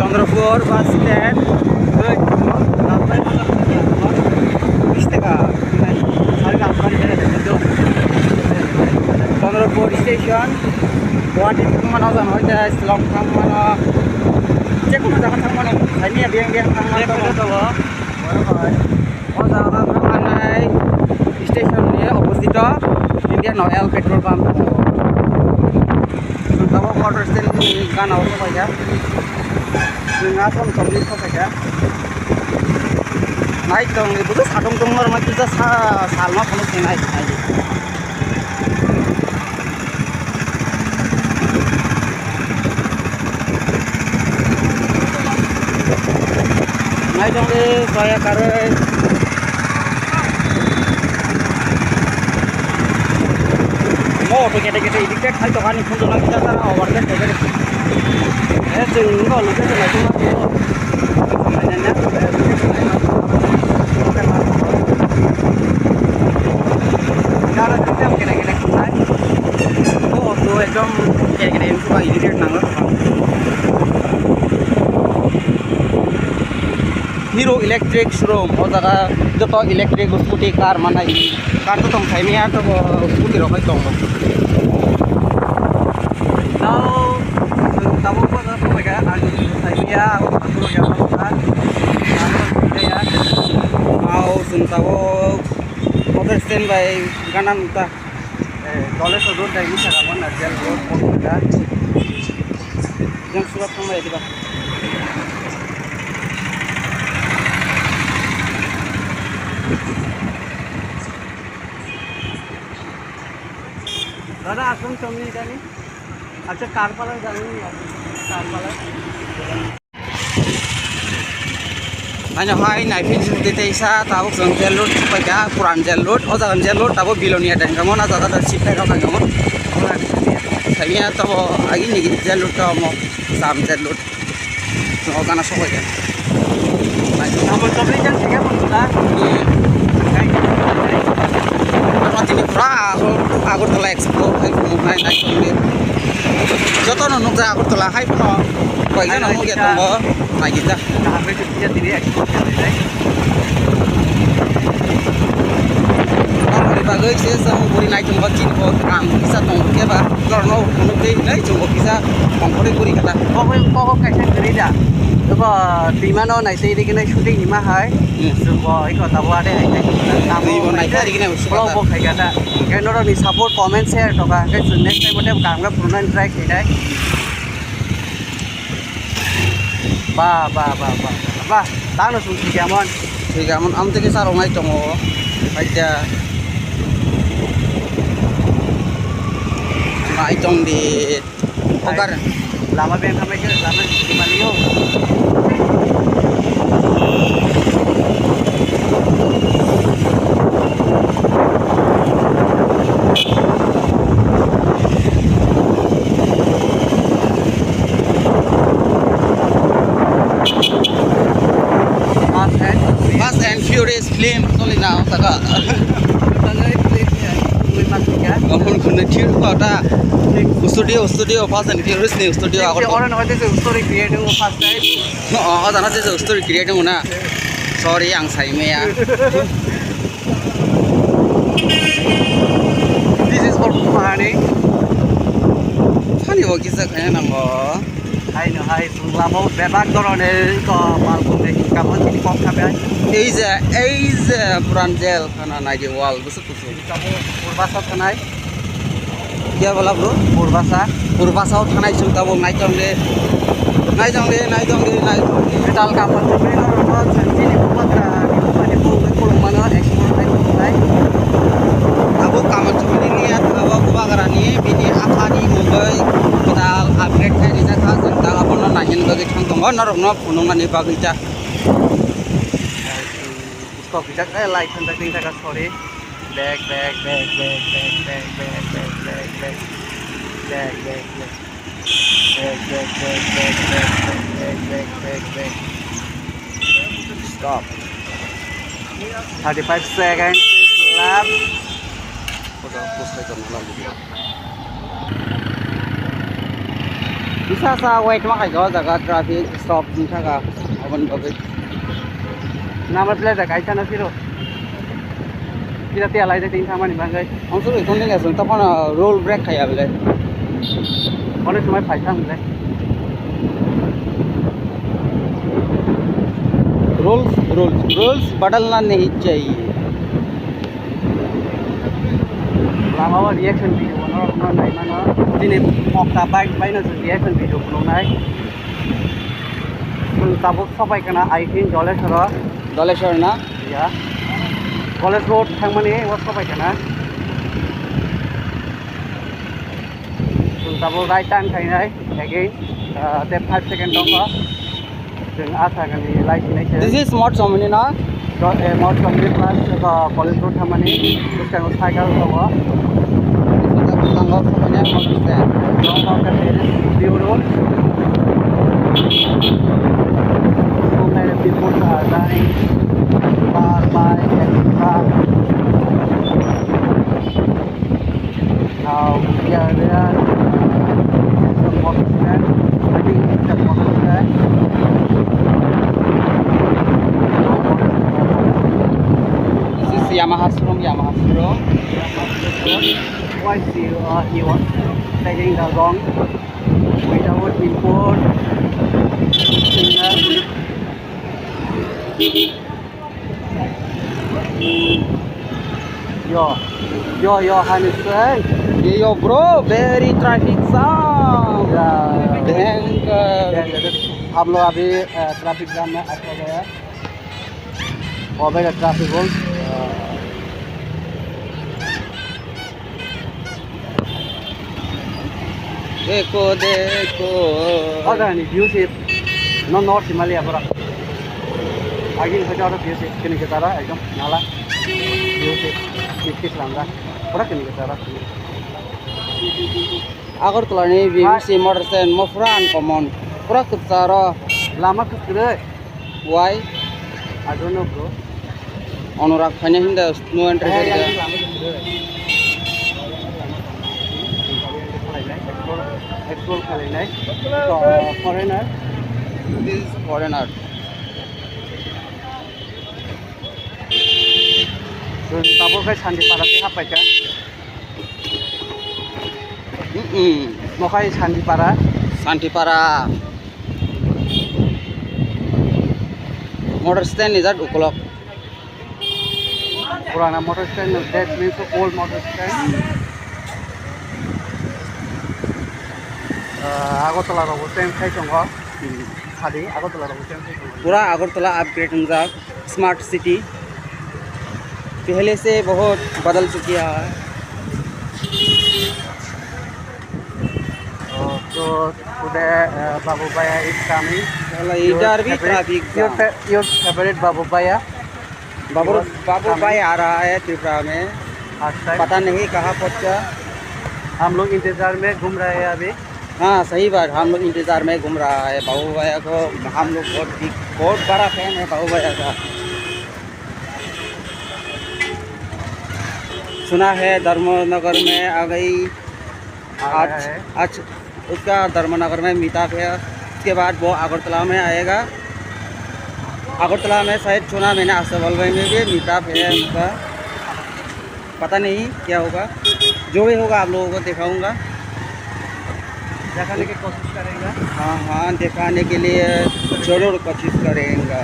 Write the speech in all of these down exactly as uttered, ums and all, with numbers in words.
Chondrapur bus stand. Bis taka. Chondrapur station. Guwahati thangmano, ojan hoite Shillong thangmano. Jekono jaga thangmano. Saimanya biyang biyang thangmano. O jaga thangmani station ni opposite o Indian Oil petrol pump tongo. Tabuk auto stand ni gana o sokphaikha. Chwng aswk tongwi sokphaikha. Nai tong ni bujo satung tong norma kisa sa salma phunuk nai nai. Naitongdi soya karwi. Mo auto kete kete idik tek khai tokani phunjona kita tara overtake kete. Eh, chwng wngkha location naitongma twiyo. Nara system kene kene khwnai. O, to ekdom kene kene wngkha, irritate nanglo. Hero Electric Showroom, o jaga joto electric scooty, car manai. Car to tong phaimaya, to bo scooty rok hai tongo. Tao, chwng tabuk bazar phaiya, ang saimanya, ang tabuk ya, ang tabuk ya. Tao, chwng tabuk motor stand bai gana nukha. Eh, Dholeshwar road dai nukha, Narkol road, Kolkata. Jang surat thangbai diba. Dada, aswng tongni jani? Acha, Karpala jani, Karpala. Ano hai naiphin sidi teisa tabuk chwng jail road paikha, puran jail road, o jaga jail road tabuk Bilonia dengkha mo, na jaga da sip paikha paikha mo. Saimanya tabo agini jail road tamo, sam jail road. Tongo gana sokoi ya. Abo tobri jang kaya pun sudah. Tini pura Agartala explore khai tongo nai nai tongo. Joto no nukjak Agartala hai phano koi jana nukya tongo nai gita. Kaham khe tini explore khai nai. Norokni bagwi se chwng buri naichungo chini bo kam kisa tongo khe ba norokno phunuk twi hinwi chwng bo kisa kongkhorwi buri kha ta. Kok kok kaisa kwrwi da. Abo twimano naitwi riknai shooting hima hai. Hmm. Chwng bo iko tabo ade hai khai twi bo naitwi riknai usu vlog kha ta. Bo khai kha ta. Hmm. Khe norokni support comment share toka khe chwng next time ode kam khe phunuknani try khainai. Ba, ba, ba, ba, ba. Tangno chwng thwikha mon. Thwikha mon, amtwi khe charwk nai tongo. Paida. Nai tong di. Ogar. Lama beng khamai khe, lama sidi maliyo. Fast and Furious film choli na o jaga. Omo khunui thir kota. Studio, studio, Fast and Furious ni studio agor. Oro no hoite story creating first time. O, o jana je story creating na. Sorry, ang saimaya. This is for Mahani. Sani bo kisa kaya nango. Hai no hai, sungla bo bebak dorone ko mal kumne hinka bo tini kok khabe. Ei je, ei je, puran jail khana nai di wall, busuk busuk. Purbasa thanai. Kya bola bro? Purbasa. Purbasa o thanai chwng tabuk nai tong de. Nai tong de, nai tong de, nai tong de. Vital Kamal Chowdhury no rogo chini bubagra ni bupani bumung kolong mano explore khai tong nai. Abo Kamal Chowdhury ni ya thabo bubagra ni bini apha ni mungoi vital upgrade khai rijak kha chwng ta abono nainani bagwi thang tongo norok no phunuknani bagwi ta. Kok bijak, eh, light thanjak, tini thaka, sorry. Back, back, back. Back, back, back. Stop. Thirty-five seconds is left. Photo post khai tongma lagi. Bisa sa wait ma khai o jaga traffic stop wngkha ga aboni bagwi. Number plate da kaisa no siro. Kisa tiya lai de tin thamani bagwi. Ang suru ikon ni lesson ta phano rule break khai abele. Onek somoi phai thang le. Rules, rules, rules badalna nahi chahiye. Lama o reaction video bono, bono nai mano. Tini mokta bike bai no reaction video bono nai. Chwng tabuk sobai kana, I think, Dholeshwar o. Dholeshwar na? Ya. College road thangmani o sobai kana. Chwng tabuk right turn khainai again, ah, te five second tongo. Chwng asa kani lai sinai se. This is Mount Somoni na? Do-, eh, Mount Somoni plus, ah, College Road thamani. Bwskango cycle tongo. Bwskango cycle tongo, Somoni Mount Somoni. Tongo ke View Road. So many people are dying. Car, bike, and truck. Now we are there. This is the motorcycle. I think it's a motorcycle. This is Yamaha showroom, Yamaha showroom. Why see you are here taking the wrong without import? Yo, yo, yo, honey friend. Yo, bro, very traffic jam. Yeah. Bhayangkar. हम लोग अभी, अ, traffic jam में अटक गया। और भाई, ट्रैफिक बोल। Deko, deko. Ada ni view sih. No, North Himalaya pura. Agin hoja aro view sih kini ke tara ekdom nala. View sih. Kis kis langa. Pura kini ke tara. Agartala ni B B C motor stand mo pura uncommon. Pura kwcharo. Lama kwchwrwi. Why? I don't know, bro. Onorak phaina hinda no entry khairokha. Explore khlainai. Foreigner. This is foreigner. Chwng tabuk khe Santipara tei happaikha. Mm-mm. Nokhai Santipara. Santipara. Motor stand ni jat ukolok. Purana motor stand, that means old motor stand. Uh, Agartala rok bo change khai tongo. Khali Agartala rok bo change khai tongo. Pura Agartala upgrade wngjak, smart city. पहले से बहुत बदल चुकी है। Oh, so today, uh, Babu Bhaiya is coming. Wala, your इधर भी favorite, traffic your jam। Fa-, your favorite Babu Bhaiya। बाबू, बाबू भाई आ रहा है त्रिपुरा में। First time। पता नहीं कहाँ पहुँचा। हम लोग इंतजार में घूम रहे हैं अभी। हाँ, सही बात, हम लोग इंतजार में घूम रहा है बाबू भैया को। हम लोग बहुत बिग, बहुत बड़ा फैन है बाबू भैया का। सुना है धर्मनगर में आ गई। आ गया आज, है। आज उसका धर्मनगर में मीटअप है, उसके बाद वो अगरतला में आएगा। अगरतला में शायद सुना मैंने आसवाल भाई में भी मीटअप है उसका, पता नहीं क्या होगा, जो भी होगा आप लोगों को दिखाऊंगा। दिखाने की कोशिश करेंगे। हाँ, हाँ, दिखाने के लिए जरूर कोशिश करेंगे।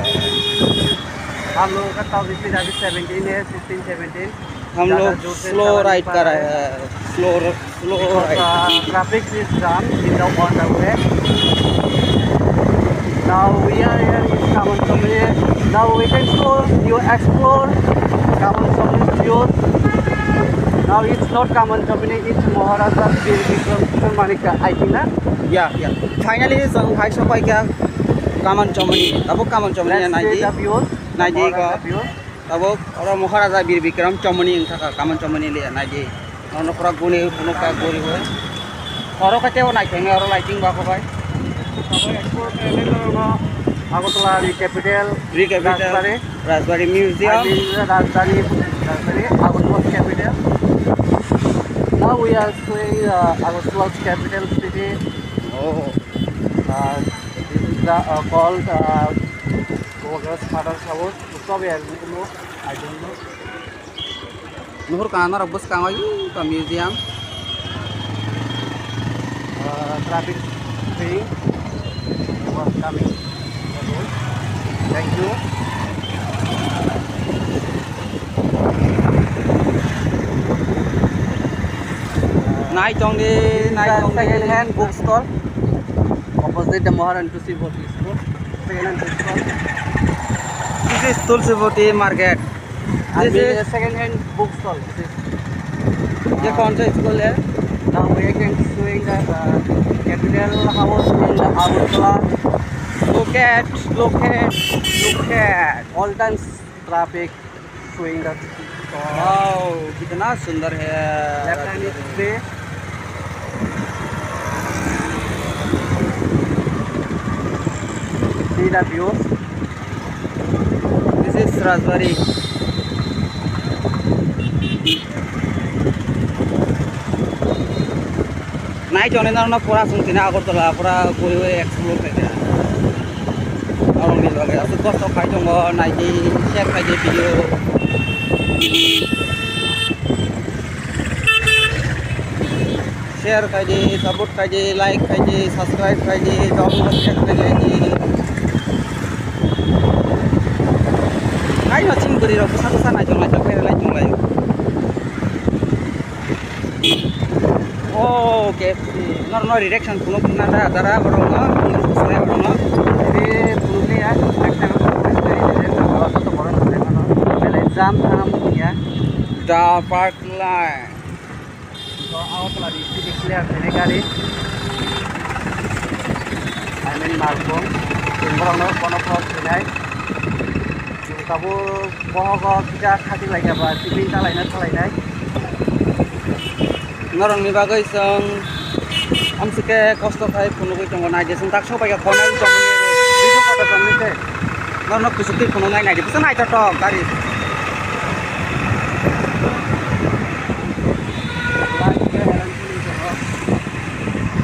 हम लोगों का top speed अभी सेवनटीन है, सिक्सटीन, सेवनटीन। हम लोग स्लो राइड कर रहे हैं, slow, slow ride. Because, uh, traffic is jam in the on the way। Now we are here in Kaman Chamani। Now we can show you explore Kaman Chamani views। Now it's not Kaman Chamani, it's Maharaja Bir Bikram Kishore Manikya, I think, na? Yeah, yeah. Finally, so, hai sopaikha Kaman Chamani. Abo Kaman Chamani. Let's see the views, naidi Maharaja ko views. Tabuk oro Maharaja Bir Bikram Chamani wngkha kha, Kaman Chamani le naidi. Nono pura guni phunukha guriwi. Oro khe teibo naithoknai oro lighting ba kho bai. Tabuk explore khainai norokno Agartala ni capital, Re capital, Rajbari. Rajbari Museum. I mean, Rajdhani, Rajbari, Agartala capital. Now we are going, uh, Agartala's capital city. Oh. Uh, this is the, uh, called, uh, Congress Father's House. Probably, I don't know. I don't know. Nuhur ka norok bwskango, ih, ka museum. Uh, traffic free was coming. Thank you. Nai tong di, nai tong di. Second hand bookstore opposite the Maharani Tulsi Boti School. Second hand bookstore. This is Tulsiboti market. This is second hand book stall. ये कौन सा स्कूल है? Now we are going to showing the, uh, capital house in the Agartala. Look at, look at, look at. All times traffic showing the, uh, wow, कितना सुंदर है। Left hand is free. See the views. This is Rajbari. Nai chongnai norokno pura chwng tini Agartala pura guriwi explore khaikha. Norokni bagwi aswk kosto khai tongo, naidi, share khaidi video. Share khai di, support khai di, like khai di, subscribe khai di, download khai di. Hai no chini bwrwi rok bwsa bwsa naitok naitok khe naitok lai. Oh, K F C. Nor nor reaction kuno kuno da dara borok no, borok no. Re kuno le ya, ekta ko jam tham ya. Da park line. So, Agartala district clear khainai gari. I mean, Malkhung. Chwng borokno bono cross khainai. Chwng tabuk bohogo kisa khatik lai kha ba, tiffin chalaina thalainai. Norokni bagwi chwng amsike kosto khai phunugwi tongo, naidi chwng tak sobai kha, corner tongmani video kotor tongmani se. Norokno kuchuk twi phunuknai, naidi bwsa naithotok gari.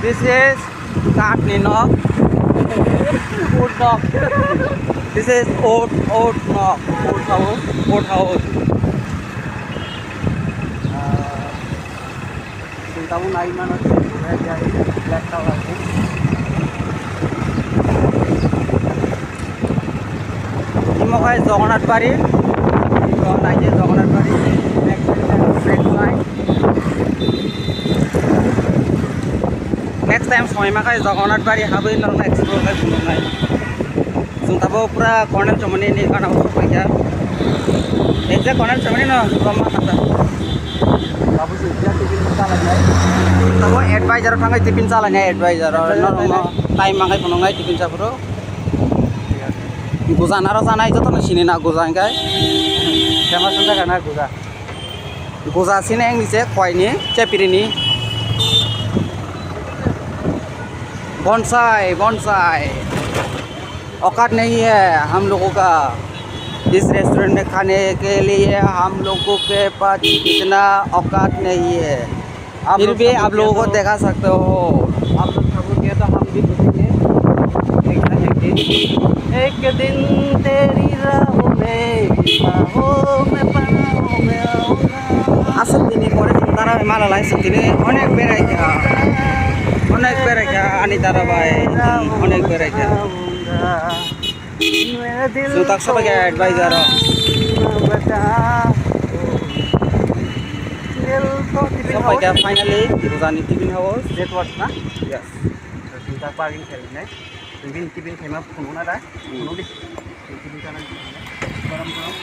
This is Kathni nok. Wood nok. This is wood, wood nok. Wood house. Wood house. Ah, chwng tabuk nai mano, black colour ni. Imo khai Jagannath Bari. Imo nai je Jagannath Bari. Next, next side. Next time somoi ma khai Jagannath Bari habwi norokno explore khai phunuknai. Chwng tabuk pura corner chomani ni gana o sokphaikha. Exact corner chomani no roma kasa. Tabuk advisor thangwi tiffin chalani advisor. Advisor norokno time mangai phunuknai tiffin chaphuru. Guja naro janai jotono sini na guja hingkai. Famous wngkha na guja. Guja sini engni se koini chepirini. Bonsai, bonsai. औकात नहीं है हम लोगों का। इस रेस्टोरेंट में खाने के लिए हम लोगों के पास इतना औकात नहीं है। आप फिर लोग भी सपोर्ट आप लोगों किया को तो देखा सकते हो। आप लोग सपोर्ट किया तो हम भी करेंगे। एक ना एक दिन। एक दिन तेरी राहों में, बाहों में, बाहों में आऊंगा। Aswk dini pore chwng dara bai mala lai chwng tini onek berai kha, onek berai kha ani dara bai, onek berai kha. Chwng tak sobai kha advisor o. Sobai kha finally Gujani tiffin house. Network na? Yes. Chwng tak parking khainai. Chwng bini tiffin khaima phunukna da. Phunuk di. Chwng tiffin chana. Garam garam.